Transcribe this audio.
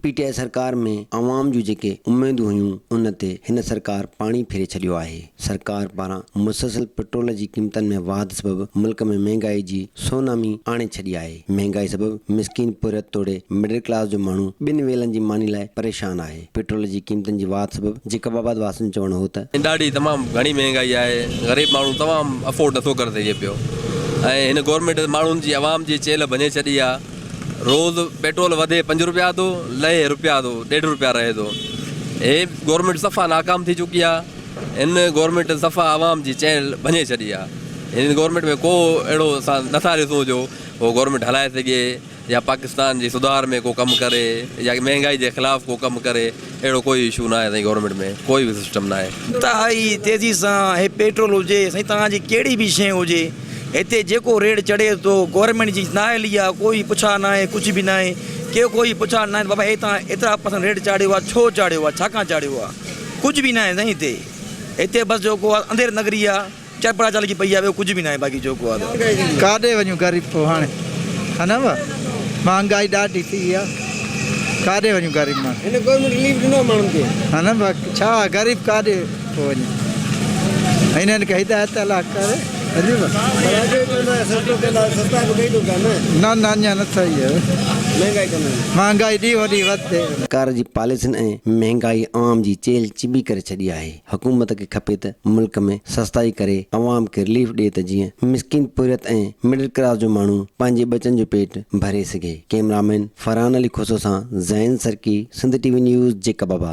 P ٽي آء سرڪار ۾ عوام جون جيڪي اميدون هيون ان تي هن سرڪار پاڻي ڦيري ڇڏيو آهي. سرڪار پاران مسلسل پيٽرول جي قيمتن ۾ واڌ سبب ملڪ ۾ مهنگائي جي سونامي آڻي ڇڏي آهي. مهنگائي سبب مسڪين پورهيت توڙي مڊل ڪلاس جو ماڻهو ٻن ويلن جي ماني لاء پريشان آهي. پيٽرول جي قيمتن جي واڌ سبب جيڪب آباد واسين جو چوڻ هو ته. ڏاڍي تمام گهڻي مهنگائي آهي غريب ماڻهو تمام افورڊ نٿو ڪري سگهي پيو ۽ هن گورنمينٽ ماڻهن جي عوام جي چيلهه ڀڃي ڇڏي آهي. روز پيٽرول وڌي پنج روپيا ٿو لهي روپيا ٿو ڏيڍ روپيا رهي ٿو هي گورنمينٽ صفا ناڪام ٿي چڪي آ هن گورنمينٽ صفا عوام جي چيلهه ڀڃي ڇڏي آ هن گورنمينٽ ۾ ڪو اهڙو اسان نٿا ڏسون جو هو گورنمينٽ هلائي سگهي يا پاڪستان جي سڌار ۾ ڪو ڪم ڪري يا مهنگائي جي خلاف ڪو ڪم ڪري اهڙو ڪوئي اشو ناهي سائين گورنمينٽ ۾ ڪوئي به سسٽم ناهي. انتهائي تيزي سان هي پيٽرول هجي سائين توهان جي ڪهڙي به شيء هجي هتي جيڪو ريٽ چڙهي ٿو گورنمينٽ جي نااهلي آ ڪوئي پڇا ناهي ڪجهه به ناهي ڪي ڪوئي پڇا ناهي ته بابا هي توهان ايترا پرسنٽ ريٽ چاڙهيو آ ڇو چاڙهيو آ ڇاکان چاڙهيو آ ڪجهه به ناهي سائين هتي هتي بس جيڪو آ انڌير نگري آ چرپڙا چالڪي پئي آ ٻيو ڪجهه به ناهي باقي جيڪو آ ته. ڪاڏي وڃون غريب پوء هاڻي ها نه ڀا مهانگائي ڏاڍي ٿي وئي آ ڪاڏي وڃون غريب ماڻهو. هن گورنمينٽ رليف ڏنو آ ماڻهن کي. ها نه ڀا ڇا غريب ڪاڏي ٿو وڃي هنن کي هدايت الله ڪري سمجهي ڀا. پر اڳ چوندا هيا سستو ڪندا سستا به ڪئي ٿو ڪا نه. نه نه اڃا نه ٿئي آهي. مهنگائي ڪندا آهن. مهانگائي ڏينهون ڏينهن وڌندي. سرڪار جي پاليسين ۽ مهنگائي عوام جي چيلهه چٻي ڪري ڇڏي آهي. حڪومت کي کپي ته ملڪ ۾ سستائي ڪري عوام کي رليف ڏي ته جيئن مسڪين پورهيت ۽ مڊل ڪلاس جو ماڻهو پنهنجي ٻچن جو پيٽ ڀري سگهي. ڪئميرامين فرحان علي کوسو سان Zain Sarki, Sindh T V news, Jacobabad.